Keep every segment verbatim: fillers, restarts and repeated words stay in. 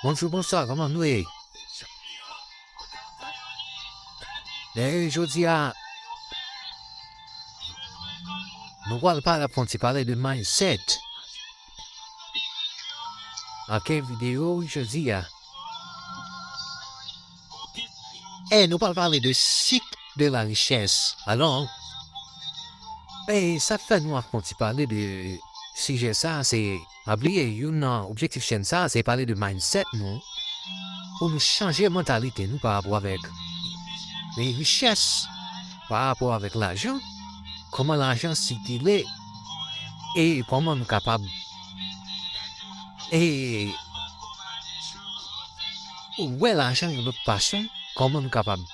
Bonjou, bonswa, kòman nou ye? Ebyen, jodi a, nou pral pale, fè yon ti pale de mindset. Ok, videyo jodi a. E nou pral pale de sik de la richès. Alò, e sa k fè nou ap fè yon ti pale de sijè sa, se, pa bliye, youn nan objektif chèn sa, se pale de mindset nou, pou nou chanje mantalite nou pa rapò avèk richès, pa rapò avèk lajan, kòman lajan sikile, e kòman nou kapab, e wè lajan yon lòt fason, kòman nou kapab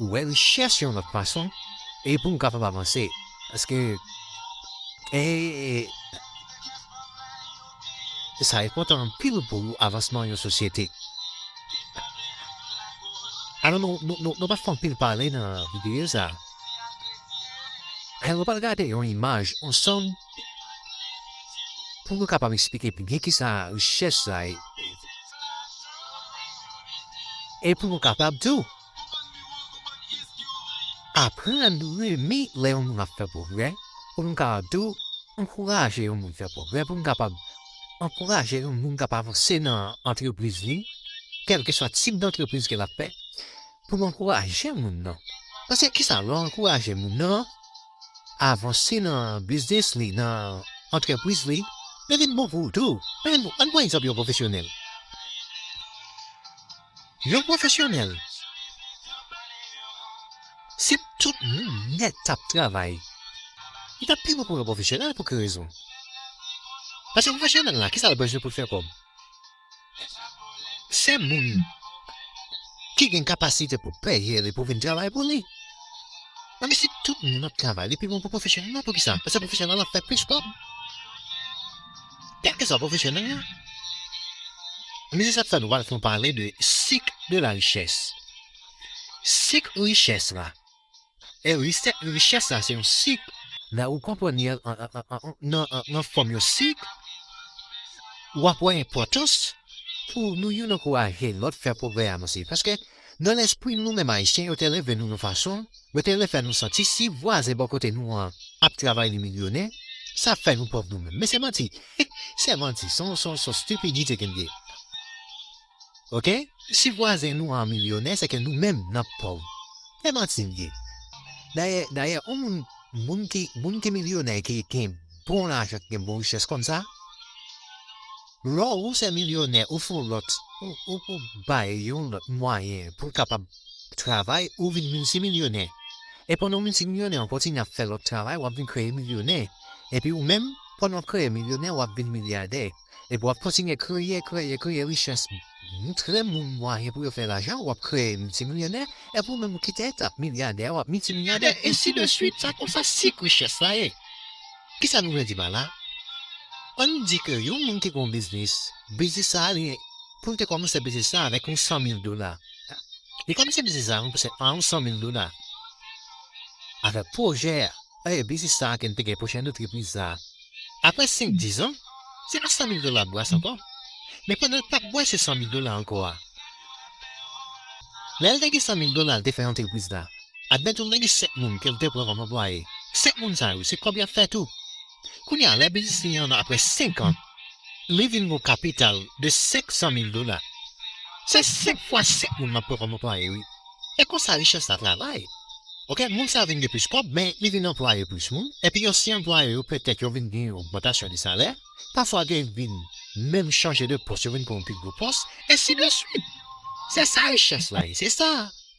wè richès yon lòt fason, e pou nou kapab avanse. Paske, e, sa enpòtan anpil pou avansman yon sosyete. Alò, nou, nou, nou, nou pa fè anpil pale nan videyo sa. Alò, nou pral gade yon imaj ansanm pou nou kapab eksplike pi byen kisa richès sa ye. E pou nou kapab tou aprann renmen lè yon moun ap fè pwogrè, pou nou kapab tou ankouraje yon moun fè pwogrè, pou nou kapab ankouraje yon moun k ap avanse nan antrepriz li, kèlkeswa tip dantrepriz ke l ap fè, pou nou ankouraje moun nan. Paske kisa, lè w ankouraje moun nan avanse nan biznis li, nan antrepriz li, li vin bon pou ou tou. Ann, ann pran egzanp yon pwofesyonèl. Yon pwofesyonèl, si tout moun nèt t ap travay, li t ap pi bon pou yon pwofesyonèl. Pou ki rezon? Paske pwofesyonèl la, kisa l bezwen pou l fè kòb? Se moun ki gen kapasite pou peye li pou vin travay pou li. Nan, men si tout moun ap travay, li pi bon pou pwofesyonèl la. Poukisa? Paske pwofesyonèl la ap fè plis kòb. Kèlkeswa pwofesyonèl la. Men se sa k fè nou pral fè yon pale de sik de la richès. Sik richès la. E richè-, richès la, se yon sik. Lè ou konprann li an, an, an, an, an, nan, an, nan fòm yon sik, w ap wè enpòtans pou nou youn ankouraje lòt fè pwogrè avanse. Paske nan lespri nou menm Ayisyen, yo te leve nou yon fason, yo te vle fè nou santi si vwazen bò kote nou an ap travay, li milyonè, sa fè nou pòv nou menm. Men se manti. Se manti. Se yon, se yon, se yon stipidite ke l ye. Ok? Si vwazen nou an milyonè, se ke nou menm n ap pòv. Se manti l ye. Dayè, dayè, yon moun, moun ki, moun ki milyonè, ki gen bon lajan, ki gen bon richès konsa, lè ou se milyonè, ou fè yon lòt, ou, ou, ou bay yon lòt mwayen pou l kapab travay, ou vin miltimilyonè. E pandan w miltimilyonè, w kontinye ap fè lòt travay, w ap vin kreye milyonè. Epi ou menm, pandan w ap kreye milyonè, w ap vin milyadè. Epi w ap kontinye kreye, kreye, kreye richès. Montre moun mwayen pou yo fè lajan, w ap kreye miltimilyonè, epi ou menm ou kite etap milyadè, w ap miltimilyadè, ensi de swit, sa konsa sik richès la ye. Kisa nou vle di pa la? Ann di ke yon moun ki gen yon biznis, biznis sa a, li, pou l te kòmanse biznis sa a avèk yon san mil dola. Li kòmanse biznis sa a, yon, a yon san mil dola. Avèk pwojè a, e biznis sa a ke l te gen, pwojè antrepriz sa a. Apre senk, diz an, se pa san mil dola l ap brase ankò. Men pandan l p ap brase san mil dola ankò a, lè l te gen san mil dola, l te fè antrepriz la. Admeton, l te gen senk moun ke l te pran kòm anplwaye. Senk moun sa yo, se kòb y ap fè tou. Kounye a, lè biznis li an, apre senk an, li vin gen yon kapital de senk san mil dola. Se senk fwa senk moun m ap pran kòm anplwaye, wi. E konsa richès la travay. Ok, moun sa vin gen plis kòb, men li vin anplwaye plis moun. Epi ansyen anplwaye yo, petèt yo vin gen yon ogmantasyon de salè. Pafwa gen vin menm chanje de pòs, yo vin pran yon pi gwo pòs, ensi de swit. Se sa richès la ye, se sa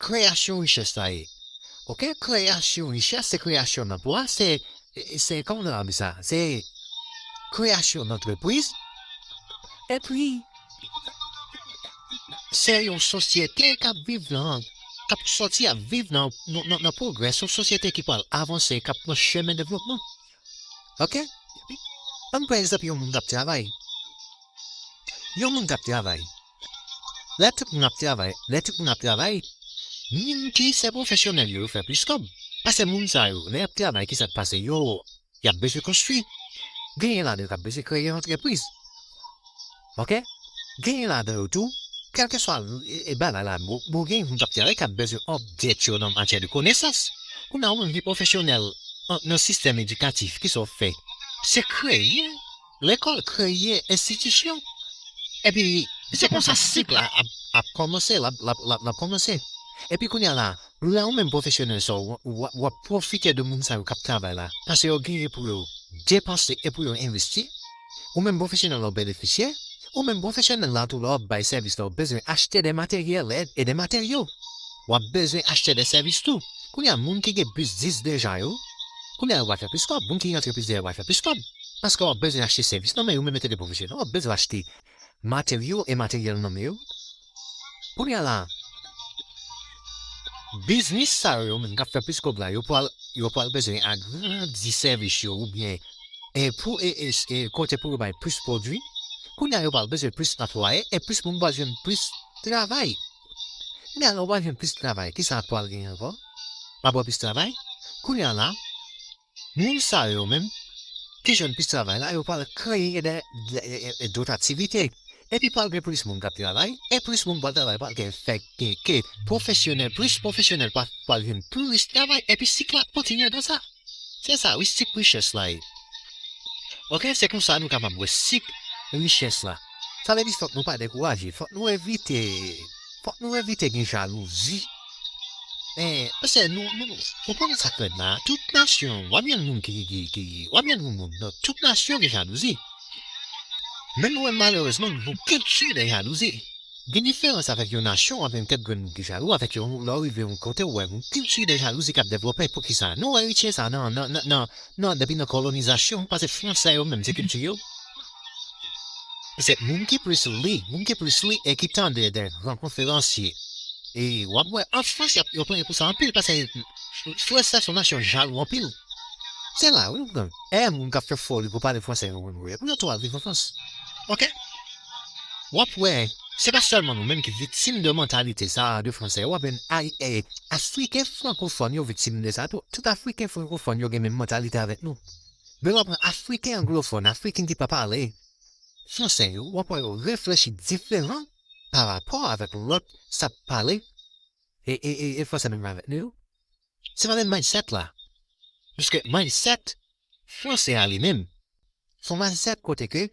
kreyasyon richès la ye. Ok, kreyasyon richès, se kreyasyon anplwa, se, se, kòman nou ap di sa? Se kreyasyon dantrepriz. Epi, se yon sosyete k ap viv nan, k ap sòti ap viv nan, nan, nan, nan pwogrè, se yon sosyete ki pral avanse, k ap nan chemen devlopman. Ok? Ann pran egzanp yon moun k ap travay. Yon moun k ap travay. Lè tout moun ap travay, lè tout moun ap travay, moun ki se pwofesyonèl yo, yo fè plis kòb. Paske moun sa yo, lè y ap travay, kisa k pase? Yo, y ap bezwen konstwi. Genyen ladan yo k ap bezwen kreye yon antrepriz. Ok? genyen ladan yo tou, kèlkeswa e, e bagay la, bon, bon, genyen moun k ap travay k ap bezwen update yo nan matyè de konesans. Kounye a, ou menm ki pwofesyonèl an- nan sistèm edikatif, kisa w fè? Se kreye lekòl, kreye enstitisyon. Epi, se konsa sik la ap, ap kòmanse, l ap, l ap, l ap, l ap kòmanse. Epi kounye a la, lè ou menm pwofesyonèl sa, w, w, w ap pwofite de moun sa yo k ap travay la, paske yo genyen pou yo depanse e pou yo envesti. Ou menm pwofesyonèl la, w benefisye. Ou menm pwofesyonèl la tou, lè w ap bay sèvis la, w bezwen achte de materyèl e, e de materyo. W ap bezwen achte de sèvis tou. Kounye a, moun ki gen biznis deja yo, kounye a, yo pral fè plis kòb. Moun ki gen antrepriz deja yo pral fè plis kòb. Paske w ap bezwen achte sèvis nan men yo, menm etan de pwofesyonèl, w ap bezwen achte materyo e materyèl nan men yo. Kounye a la, biznis sa yo, yo menm k ap fè plis kòb la, yo pral, yo pral bezwen agrandi sèvis yo oubyen e pou e, e, e kote pou yo bay plis pwodui. Kounye a, yo pral bezwen plis anplwaye e plis moun pral jwenn plis travay. Kounye a, lè w pral jwenn plis travay, kisa k pral genyen ankò? Pa pral plis travay. Kounye a la, moun sa yo menm ki jwenn plis travay la, yo pral kreye de, de, de, de dòt aktivite. Epi pral gen plis moun k ap travay, e plis moun pral travay, pral gen fè ke, ke pwofesyonèl, plis pwofesyonèl pral, pral jwenn plis travay, epi sik la ap kontinye konsa. Se sa, wi, sik richès la ye. Oke, se konsa nou kapab wè sik richès la. Sa vle di fòk nou pa dekouraje, fòk nou evite, fòk nou evite gen jalouzi. Eh, paske nou, nou, nou konprann sa k fèt la. Tout nasyon, w ap jwenn moun ki, ki, ki, w ap jwenn moun nan tout nasyon gen jalouzi. Men nou menm, malerezman, nou kilti de jalouzi. Gen diferans avèk yon nasyon, avèk kèk grenn moun ki jalou, avèk yon, lè w rive yon kote, w wè yon kilti de jalouzi k ap devlope. Poukisa? Nou eritye sa nan, nan, nan, nan, nan, depi nan kolonizasyon, paske Fransè yo menm, se kilti yo. Se moun ki plis li, moun ki plis li e ki tande de gran konferansye. E w ap wè an Frans, y ap, yo plenyen pou sa anpil, paske Fransè se yon nasyon jalou anpil. Se la, wi, nou konn. E moun k ap fè foli pou pale fransè yo konn wè. Pou yo tou al viv an Frans. Oke? W ap wè, se pa sèlman nou menm ki viktim de mantalite sa a de fransè. W ap jwenn ay, e, Afriken frankofòn yo viktim de sa tou. Tout Afriken frankofòn yo gen menm mantalite avèk nou. Men w ap wè Afriken anglofòn, Afriken ki pa pale fransè yo, w ap wè yo reflechi diferan pa rapò avèk lòt sa pale e, e, e, e fransè menm avèk nou yo. Se pa menm mindset la. Paske mindset fransè a li menm, se yon mindset kote ke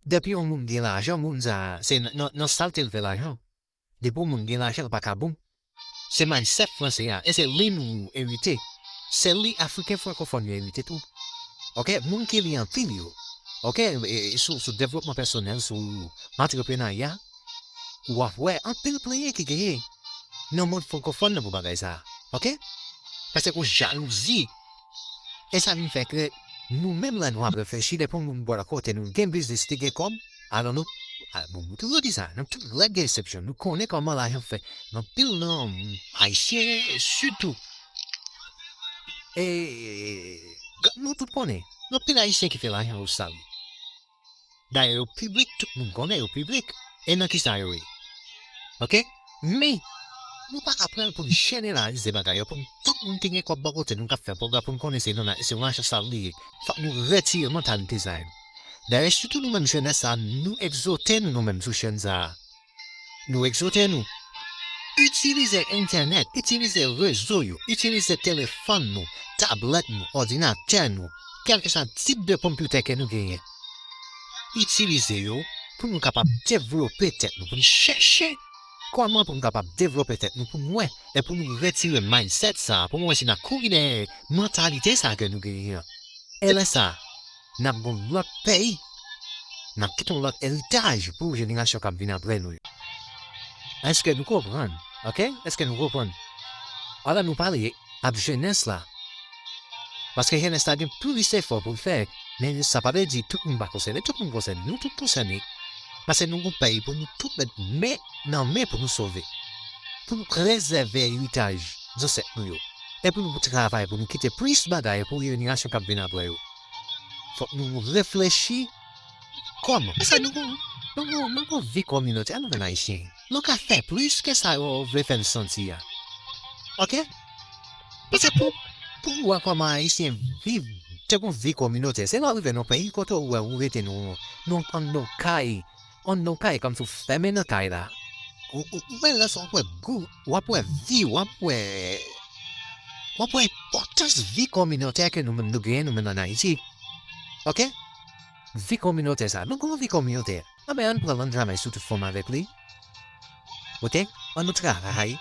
depi yon moun gen lajan, moun sa a, se nan, nan, nan sa l te fè lajan. Depi yon moun gen lajan, l pa ka bon. Se mindset fransè a, e se li nou erite. Se li Afriken frankofòn yo erite tou. Oke? Moun ki li anpil yo. Oke? E, e sou, sou devlopman pèsonèl, sou antreprenarya, w ap wè anpil plenyen ki genyen nan mond frankofòn nan pou bagay sa a. Oke? Paske gon jalouzi. E sa vin fè ke nou menm lè nou ap reflechi, depi yon moun bò kote nou gen biznis, li gen kòb, alò nou, a, bon, nou toujou di sa, nan tout règ e eksepsyon, nou konnen kòman lajan fè. Anpil nan Ayisyen, sitou, e, nou tout konnen, anpil Ayisyen ki fè lajan yo sal. Dayè, yo piblik, tout moun konnen yo piblik. E nan kisa yo ye? Oke? Men, nou pa ka pran l pou n jeneralize bagay yo, pou n tout moun ki gen kòb bò kote nou k ap fè pwogrè pou n konnen se nan, se yon lajan sal li ye. Fòk nou retire mantalite sa yo. Dayè, sitou nou menm jenès sa, nou egzote nou, nou menm sou chèn sa a. Nou egzote nou. Itilize entènèt, itilize rezo yo, itilize telefòn nou, tablèt nou, òdinatè nou, kèlkeswa tip de konpitè ke nou genyen. Itilize yo pou nou kapab devlope tèt nou, pou nou chèche kòman pou nou kapab devlope tèt nou, pou nou wè, e pou nou retire mindset sa a, pou nou wè si n a kouri dèyè mantalite sa a ke nou genyen an. E lè sa a, n ap gen yon lòt peyi, n ap kite yon lòt eritaj pou jenerasyon k ap vin apre nou yo. Èske nou konprann? Oke? Èske nou konprann? Ala nou pale ap jenès la. Paske jenès la gen plis efò pou l fè, men sa pa vle di tout moun pa konsène. Tout moun konsène. Nou tout konsène. Paske nou gon peyi pou nou tout met men nan men pou nou sove. Pou nou prezève eritaj zansèt nou yo. E pou nou travay, pou nou kite plis bagay pou jenerasyon k ap vin apre yo. Fòk nou reflechi kòman. Paske nou gon, nou gon, nou gon vi kominotè, nou menm Ayisyen. Nou ka fè plis ke sa yo vle fè n santi a. Oke? Paske pou, pou w wè kòman Ayisyen viv, te gon vi kominotè. Se lè w rive nan peyi kote w wè ou rete nan, nan, nan kay, anndan yon kay, kòmsi w fèmen nan kay la. Ou, ou, ou wè lè sa w ap wè gou, w ap wè vi, w ap wè, w ap wè enpòtans vi kominotè ke nou menm nou genyen, nou menm ann Ayiti. Oke? Vi kominotè sa. Nou gen yon vi kominotè. Anben, ann pran l, ann travay sou tout fòm avèk li. Oke? Ann nou travay.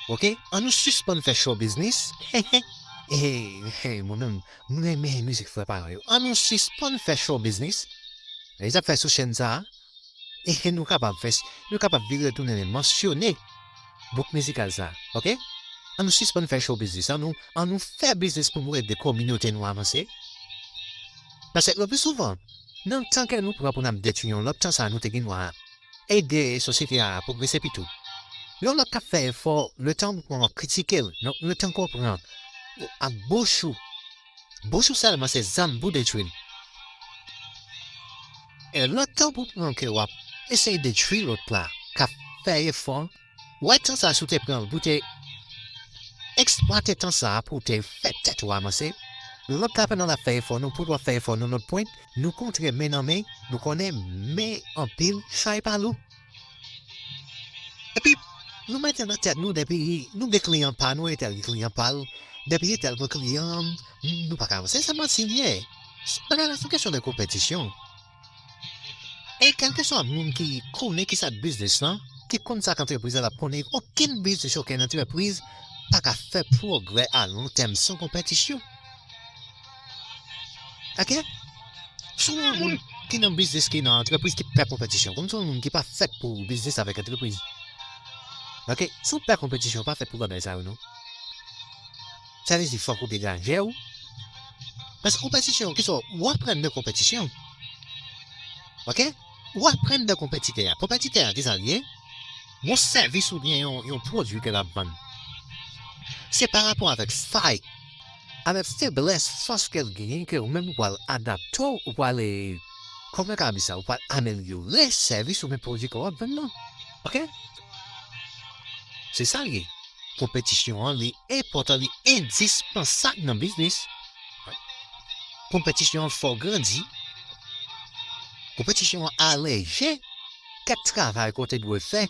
Oke? Ann nou sispann fè show business. Hey, hey, mwen menm, mwen renmen mizik frè paran yo. Ann nou sispann fè show business. E sa fè sou chèn sa a. E nou kapab fè, nou kapab vire tounen men mansyone bouk mizikal sa, oke? Ann nou sispann fè show business, ann nou, ann nou fè biznis pou nou ede kominote nou avanse. Paske le pli souvan, nan tan ke nou pran pou n ap detwi yon lòt, tan sa a nou te gen dwa ede sosyete a pwogrese pito. Yon lòt k ap fè efò, le tan pou w kritike l, non, le tan ke w pran ak bouch ou, bouch ou sèlman se zam pou detwi l. E lòt tan pou pran ke w ap eseye detwi lòt la, k ap fè efò, wè tan sa a si w te pran l pou te eksplwate tan sa a pou te fè tèt ou avanse. Lòt la pandan l ap fè efò, nou pou l ap fè efò nan lòt pwen, nou kontre men nan men, nou konnen men anpil chay pa lou. Epi, nou mete nan tèt nou depi nou gen kliyan pa nou, entèl gen kliyan pa l, depi entèl gen kliyan, nou pa ka avanse. Se manti l ye. Bagay la se yon kesyon de konpetisyon. E kèlkeswa moun ki konnen kisa k biznis lan, ki konn sa k antrepriz la, l ap konnen okenn biznis, okenn antrepriz pa ka fè pwogrè a lon tèm san konpetisyon. Oke? Si w yon moun ki nan biznis, ki nan antrepriz, ki pè konpetisyon, kòm si w yon moun ki pa fèt pou biznis avèk antrepriz. Oke? Si w pè konpetisyon, w pa fèt pou bagay sa yo, non. Sa vle di, fòk ou degaje w. Paske konpetisyon, kisa w aprann de konpetisyon? Oke? W aprann de konpetitè a. Konpetitè a, kisa l ye? Yon sèvis oubyen yon, yon pwodui ke l ap vann. Se pa rapò avèk fay, avèk feblès, fòs ke l genyen, ke ou menm ou pral adapte w, ou pral, eh, kòman ka di sa, ou pral amelyore sèvis oubyen pwodui ke w ap vann nan. Oke? Se sa l ye. Konpetisyon an, li enpòtan, li endispansab nan biznis. Konpetisyon an fè w grandi. Konpetisyon an aleje kèk travay ke w te dwe fè,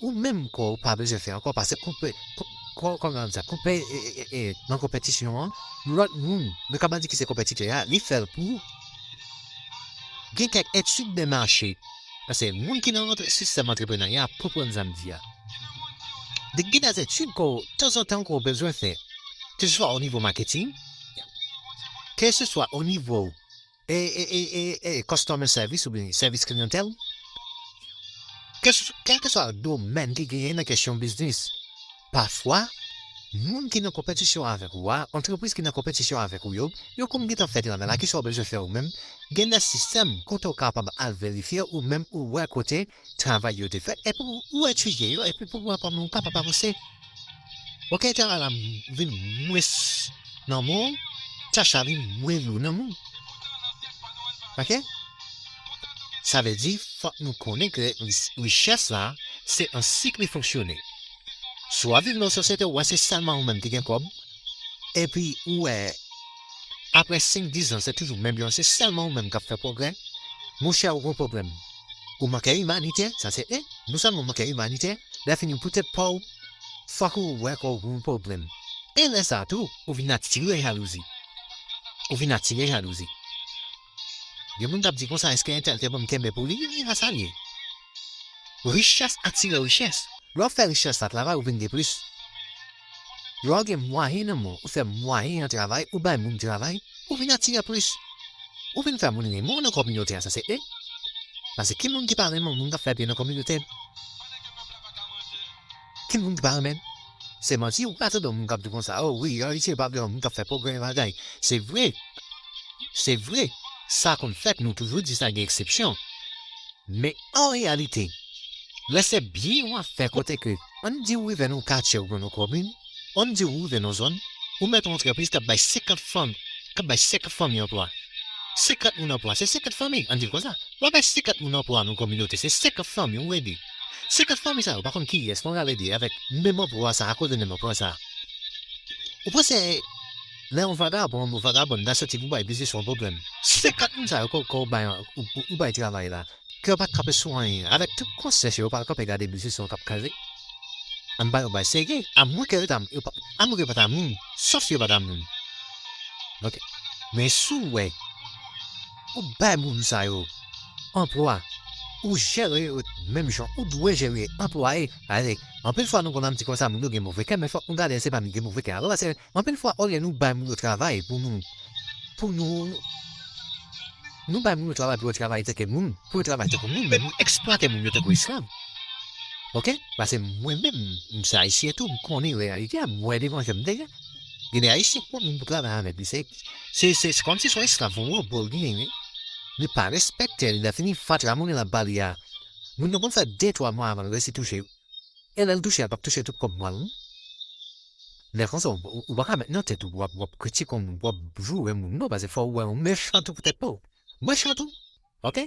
ou menm kò w pa bezwen fè ankò, paske konpe-, ko-, ko-, kòman di sa, konpe-, e, e, e, e, nan konpetisyon an, lòt moun, nou kapab di ki se konpetitè a, li fè l pou ou. Gen kèk etid de mache, paske moun ki nan antre-, sistèm antreprenarya ap konprann sa m di a. De, gen de etid ke w, tanzantan, ke w bezwen fè, keseswa o nivo maketing, keseswa o nivo e, e, e, e, e, customer service oubyen sèvis kliyantèl, kèlkeswa domèn ki genyen nan kesyon biznis, pafwa, moun ki nan konpetisyon avèk ou a, antrepriz ki nan konpetisyon avèk ou yo, yo konn gentan fè travay la, kisa w bezwen fè ou menm, gen de sistèm kote w kapab al verifye ou menm ou wè kote travay yo te fèt, epi ou, ou etidye yo, epi pou w kapab, ou kapab avanse. Oke, travay la vin mwens nan men w, tach la vin mwen lou nan men w. Oke? Sa vle di, fòk nou konnen ke ris-, richès la, se an sik li fonksyone. Si w ap viv nan yon sosyete, ou wè se sèlman ou menm ki gen kòb, epi ou wè, apre senk, dis zan, se toujou menm yo, se sèlman ou menm k ap fè pwogrè, monchè, ou gen pwoblèm. Ou manke imanite, sa se en, non sèlman ou manke imanite, lè fini ou pote pa w, fòk ou wè ke w gen yon pwoblèm. E lè sa a tou, ou vin atire jalouzi. Ou vin atire jalouzi. Gen moun k ap di konsa, èske entèl te ban m kenbe pou li? Wi, a sa l ye. Richès atire richès. Lè w fè richès la travay, ou vin gen plis. Lè w gen mwayen nan men w, ou fè mwayen an travay, ou bay moun travay, ou vin atire plis. Ou vin fè moun renmen w nan kominote a, sa se en. Paske ki moun ki pa renmen yon moun k ap fè byen nan kominote l? Ki moun ki pa renmen l? Se manti, ou pa tande yon moun k ap di konsa, o wi, Ayiti pa vle yon moun k ap fè pwogrè bagay. Se vre. Se vre. Sa konn fèt, nou toujou di sa, gen eksepsyon. Men an reyalite, lè se byen yon afè kote ke, ann di ou rive nan yon katye oubyen nan yon komin, ann di ou rive nan yon zòn, ou mete yon antrepriz k ap bay senkant fanmi, k ap bay senkant fanmi anplwa. Senkant moun anplwa, se senkant fanmi, ann di l konsa. Lè w bay senkant moun anplwa nan yon kominote, se senkant fanmi ou ede. Senkant fanmi sa yo, pa konn kiyès pou w al ede avèk menm anplwa sa a, akoz de menm anplwa sa a. Ou panse lè yon vagabon, yon vagabòn ta santi pou bay biznis yon pwoblèm, senkant moun sa yo ke, ke w bay, ou, ou, ou bay travay la, ke yo pa t kanpe sou anyen. Avèk tout konsyans yo, yo pa t kanpe gade biznis yo k ap kraze. Ann ba yo bagay serye. Amwenke yo ta, yo pa, amwenke yo pa ta moun. Sòf si yo pa ta moun. Ok. Men si w wè, ou bay moun sa yo anplwa, ou jere yo menm jan, ou dwe jere anplwaye. Pase, anpil fwa nou konn ap di konsa, moun yo gen move kè, men fòk nou gade se pa nou gen move kè. Alò, se, anpil fwa, olye nou bay moun yo travay pou nou, pou nou, nou bay moun yo travay pou yo travay tanke moun, pou yo travay tanke moun, men nou eksplwate moun yo tankou esklav. Ok? Pase mwen menm, m se Ayisyen tou, m konnen reyalite a, m wè devan je m deja. Gen de Ayisyen k pran moun pou travay avèk li. Se, se, se, se kòmsi se yon esklav, yon wòb pou l genyen, wi. Li pa respekte, li lè fini fatra moun l ap ba li a. Moun nan konn fè de, twa mwa avan l resi touche. E lè l touche a, l p ap touche tout kòb mwa l, non. Lè konsa, ou, ou, ou pa ka met nan tèt ou, w ap, w ap kritike yon moun, w ap joure moun, non, pase fò w wè yon mechan tou pou tèt pa w. Mechan tou. Ok?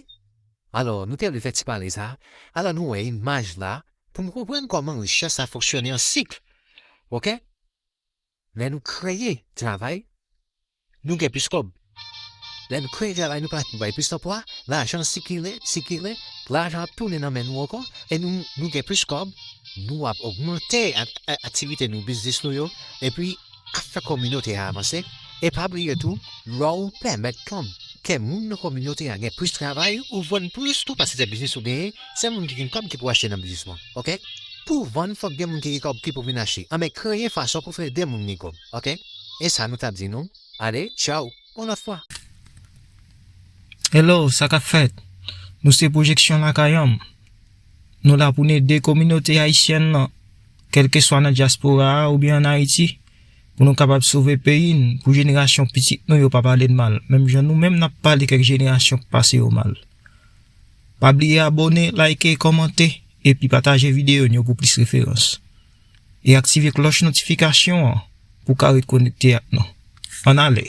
Alò, nou te vle fè ti pale sa. Alò, nou wè imaj la, pou nou konprann kòman richès la fonksyone an sik. Ok? Lè nou kreye travay, nou gen plis kòb. Lè nou kreye travay, nou pa, nou bay plis anplwa, lajan sikile, sikile, lajan ap tounen nan men nou ankò, e nou, nou gen plis kòb, nou ap ogmante ak, ak, aktivite nou, biznis nou yo, epi ap fè kominote a avanse. E pa bliye tou, lè w pèmèt kòm ke moun nan kominote a gen plis travay, ou vann plis tou pase se biznis ou genyen, se moun ki gen kòb ki pou achte nan biznis ou an, ok? Pou w vann, fòk gen moun ki gen kòb ki pou vin achte. Anben, kreye fason pou fè de moun gen kòb, ok? E sa nou t ap di nou. Ale, tchaw, yon lòt fwa. Hello, sa k ap fèt? Nou se Pwojeksyon Lakay An. Nou la pou n ede kominote ayisyèn nan, kèlkeswa nan dyaspora a oubyen ann Ayiti, pou nou kapab sove peyi n, pou jenerasyon pitit nou yo pa pale n mal, menm jan nou menm n ap pale kèk jenerasyon k pase yo mal. Pa bliye abòne, like, kòmante, epi pataje videyo n yo pou plis referans. E aktive klòch notifikasyon an pou w ka ret konekte ak nou. Ann ale!